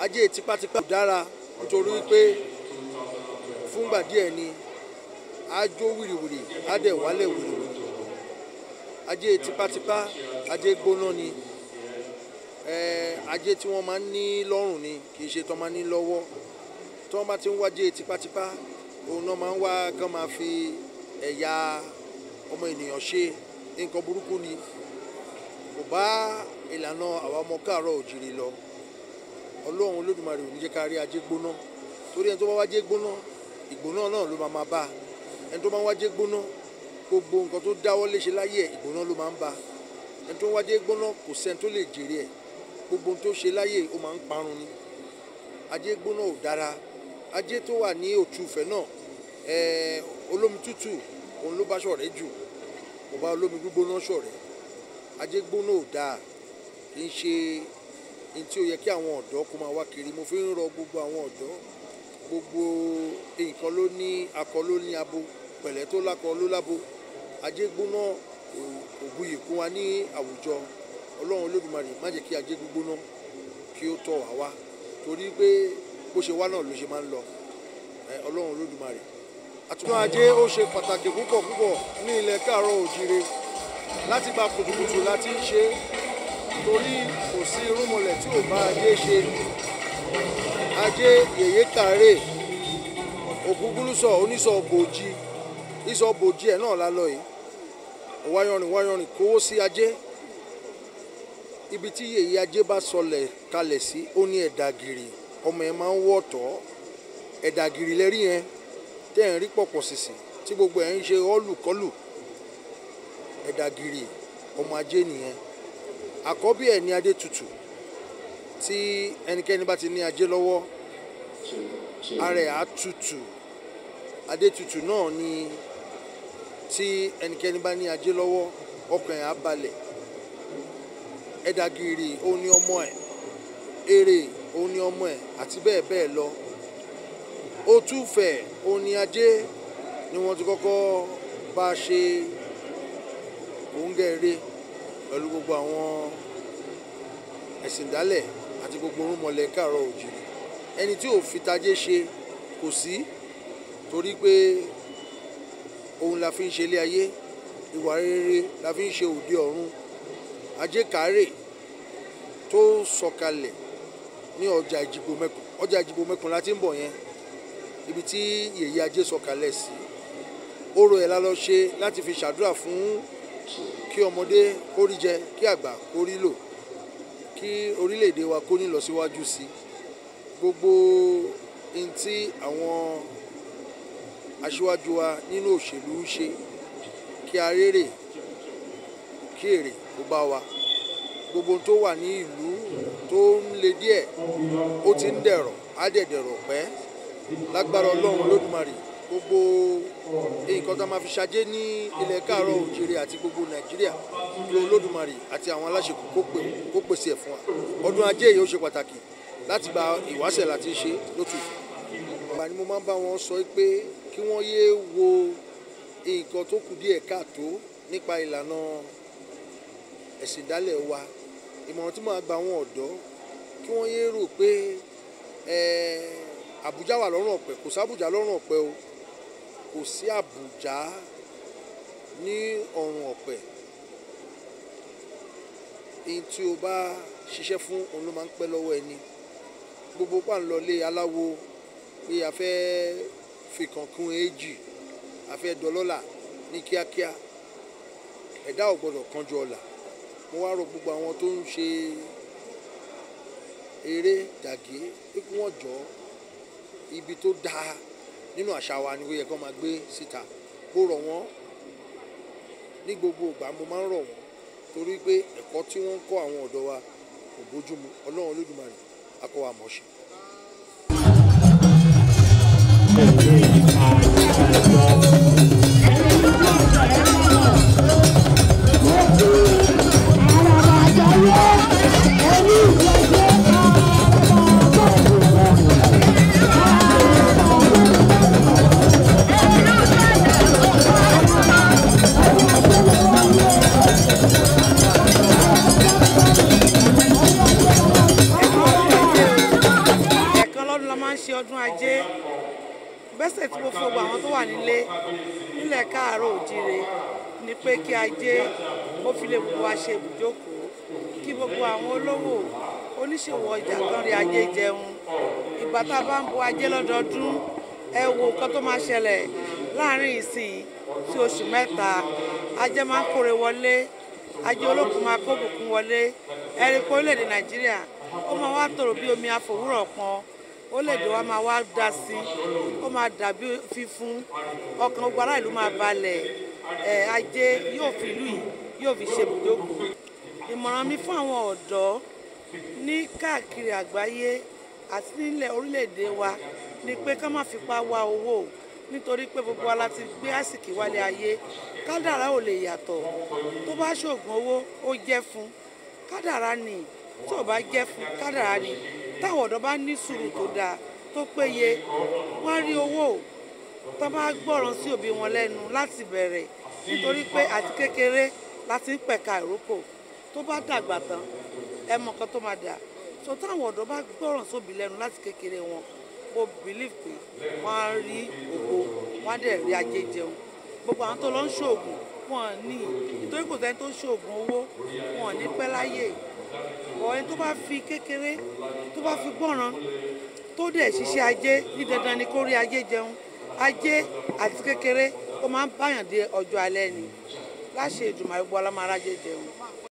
Ajé tipátipá kò dára nítorí pé fúngbà díẹ̀ ni á jó wìrìwìrì, á dẹ̀ wálẹ̀ wìrìwìrì. Ajé tipátipá, ajé gbóná ni. Ajé tí wọ́n máa ń ní lọ́rùn ni, kì í ṣe tán máa ń ní lọ́wọ́. Tí wọ́n bá ti ń wájé tipátipá, òun náà máa ń wá kán máa fi ẹ̀yà ọmọ ènìyàn ṣe nǹkan burúkú ni. Kò bá ìlànà àwa ọmọ káàárọ̀ òjìrì lọ. Ọlọ́run Olódùmarè ò ní jẹ́ ká rí ajé gbóná. Torí ẹni tó bá wájé gbóná, ìgbóná náà ló máa máa bá. Ẹni tó bá wájé gbóná, gbogbo nǹkan tó dáwọ́ léṣe láyé ẹ̀, ìgbóná ló máa ń bá. Ẹni tó wájé gbóná kò sẹ́ni tó lè jèrè ẹ̀. Gbogbo ohun tó ṣe láyé ó máa ń parun ni. Ajé gbóná ò dára. Ajé tó wà ní òtúfẹ̀ náà, olómi tútù òun ló bá ṣọ̀rẹ́ jù, kò bá olómi gbígbóná ṣọ̀rẹ́. Ajé gbóná ò dáa, kì í ṣe ohun tí ó yẹ kí àwọn ọ̀dọ́ kó máa wá kiri. Mo fi ń rọ gbogbo àwọn ọ̀dọ́, gbogbo nǹkan ló ní akọ ló ní abo, pẹ̀lẹ́ tó lákọ ló lábo. Ajé gbóná kò buyì kún wa ní àwùjọ. Ọlọ́run Olódùmarè má jẹ́ kí ajé gbígbóná kí ó tọ̀ wá wá, torí pé bó ṣe wá náà ló ṣe máa ń lọ. Ọlọ́run Olódùmarè. Àtúntò ajé ó ṣe pàtàkì púpọ̀ púpọ̀ ní ilẹ̀ káàárọ̀ òjìrè. Láti gba kùtùkùtù láti ń ṣe, torí kò sí irúnmọlẹ̀ tí ò bá ajé ṣe. Ajé yèyé kàárè, ògúngúlùsọ̀ onísọ̀ bòjì, ìsọ̀ bòjì ẹ̀ náà la lọ yìí. Wáyọ̀rìn wáyọ̀rìn kówó sí ajé. Ibi tí yèyé ajé bá sọlẹ̀ kalẹ̀ sí, ó ní ẹ̀dàgìrì, ọmọ ẹ̀ máa ń wọ̀tọ́. Ẹ̀dàgìrì lẹ́rí yẹn tẹ́ ẹ̀ ń rí pọ̀pọ̀ sìsì tí gbogbo ẹ̀ ń ṣe ọ́lùkọ́lù. Ẹ̀dàgìrì ọmọ ajé nìyẹn. Àkọ́bí ẹ̀ ní adé tutù. Tí ẹnikẹ́ni bá ti ní ajé lọ́wọ́, ara ẹ̀ á tutù. Adé tutù náà ni tí ẹnikẹ́ni bá ní ajé lọ́wọ́, ọkàn ẹ̀ á balẹ̀. Ẹ̀dàgìrì òun ni ọmọ ẹ̀, èrè òun ni ọmọ ẹ̀, àti bẹ́ẹ̀ bẹ́ẹ̀ lọ. Òtúfẹ̀ òun ni ajé ni wọ́n ti kọ́kọ́ bá ṣe òǹgẹ̀rẹ̀ pẹ̀lú gbogbo àwọn ẹ̀sìn dálẹ̀ àti gbogbo orúnmọlẹ̀ káàárọ̀ òjìrì. Ẹni tí ò fi tajé ṣe kò sí, torí pé òun la fi ń ṣe ilé ayé, ìwà rere la fi ń ṣe òde ọ̀run. Ajé kàárè tó sọ̀kalẹ̀ ní ọjà Ìjìgbò Mẹ́kùn, ọjà Ìjìgbò Mẹ́kùn la ti ń bọ̀ yẹn, ibi tí yèyé ajé sọ̀kalẹ̀ sí. Orò ẹ̀ la lọ ṣe láti fi ṣàdúrà fún kí ọmọdé kó rí jẹ, kí àgbà kó rí lò, kí orílẹ̀-èdè wa kó ní lọ síwájú sí. Gbogbo ohun tí àwọn aṣíwájú wa nínú òṣèlú ń ṣe, kí a rérè, kí èrè kó bá wa. Gbogbo ohun tó wà ní ìlú tó ń le díẹ̀, ó ti ń dẹ̀rọ̀, á dẹ̀ dẹ̀rọ̀ pẹ́. Lágbára Ọlọ́run Olódùmarè, gbogbo nǹkan tá a máa fi ṣajé ní ilẹ̀ káàárọ̀ òjìrè àti gbogbo Nàìjíríà, kí Olódùmarè àti àwọn aláṣekù kó pèsè ẹ̀ fún wa. Ọdún ajé yìí ó ṣe pàtàkì láti gba ìwáṣẹ̀ láti ṣe lótùfẹ́. Ìgbà ni mo máa ń bá wọn sọ pé kí wọ́n yéé wo nǹkan tó kù díẹ̀ káàtó nípa ìlànà ẹ̀sìn ìdálẹ̀ wa. Ìmọ̀ràn tí màá gba àwọn ọ̀dọ́, kí wọ́n yéé rò pé Àbújá wà lọ́rùn ọ̀pẹ. Kò sí Àbújá lọ́rùn ọ̀pẹ o. Kò sí Àbújá ní ọ̀rùn ọ̀pẹ. Ihun tí o bá ṣiṣẹ́ fún òun ló máa ń pẹ́ lọ́wọ́ ẹni. Gbogbo pa ń lọ ilé aláwo pé a fẹ́ fi kan kún èjì, a fẹ́ dọlọ́là ní kíákíá. Ẹ̀dá ò gbọdọ̀ kánjú ọlà. Mo wá rọ gbogbo àwọn tó ń ṣe eré dàgé pé kí wọ́n jọ ibi tó dáa nínú àṣà wa ni ó yẹ kí wọ́n máa gbé síta. Mo rọ̀ wọ́n ní gbogbo ìgbà, mo máa ń rọ̀ wọ́n torí pé ẹ̀kọ́ tí wọ́n ń kọ́ àwọn ọ̀dọ́ wa kò bójú mu. Ọlọ́run Olódùmarè á kọ́ wa mọ̀ ṣe. Thank you. máa ń ṣe ọdún ajé. Bẹ́sẹ̀ tí mo fún gbogbo àwọn tó wà nílé nílẹ̀ káàárọ̀ òjíire ni pé kí ajé ó fi lè gbogbo wa ṣe ibùjókòó, kí gbogbo àwọn olówó oníṣòwò ọjà kan rí ajé jẹun. Ìgbà tá a bá ń bo ajé lọ́dọọdún, ẹ wo nǹkan tó máa ṣẹlẹ̀ láàrin ìsìn sí oṣù mẹ́ta. Ajé máa ń kóre wọlé, ajé olókun máa kó bùkún wọlé. Ẹ̀rí pé orílẹ̀-èdè Nàìjíríà ó máa wá tòrò bí omi àfòwúrọ̀ pọn, orílẹ̀-èdè wa máa wá dá sí, ó máa dàbí fífún, ọkàn gbogbo ará ìlú máa balẹ̀. Ẹ̀ ajé yóò fi ìlú yìí yóò fi ṣe ibùjókòó. Ìmọ̀ràn mi fún àwọn ọ̀dọ́ ní káàkiri àgbáyé àti nílẹ̀ orílẹ̀-èdè wa ni pé ká má fipá wá owó, nítorí pé gbogbo wa la ti gbé àsìkí wálé ayé. Kádàrá ò lè yàtọ̀. Tó bá ṣoògùn owó, ó jẹ́ fún kádàrá ni, tí ò bá jẹ́ fún kádàrá ni. Táwọn ọ̀dọ́ bá ní sùúrù tó dáa tó péye, wọ́n á rí owó tó bá gbọ́ràn sí òbí wọn lẹ́nu láti bẹ̀rẹ̀, nítorí pé àti kékeré láti ń pẹ̀ka ìrókò, tó bá dàgbà tán ẹ mọ nǹkan tó máa dà. So táwọn ọ̀dọ́ bá gbọ́ràn sóbí lẹ́nu láti kékeré wọn, mo believe pé wọ́n á rí ògo, wọ́n á dẹ̀ rí ajé jẹun. Gbogbo àwọn tó lọ ń ṣoògùn wọn ní, nítorí kò sẹ́ni tó ń ṣoògùn owó, wọn ní pẹ́ láyé. Ọ̀rẹ́ tó bá fi kékeré tó bá fi gbọ́ràn tó dẹ̀ ṣiṣẹ́ ajé ní dandan ni kó rí ajé jẹun. Ajé àti kékeré ó máa ń báyàn dé ọjọ́ alẹ́ ni. Láṣẹ Èdùmàrè, gbogbo wa la máa rájé jẹun.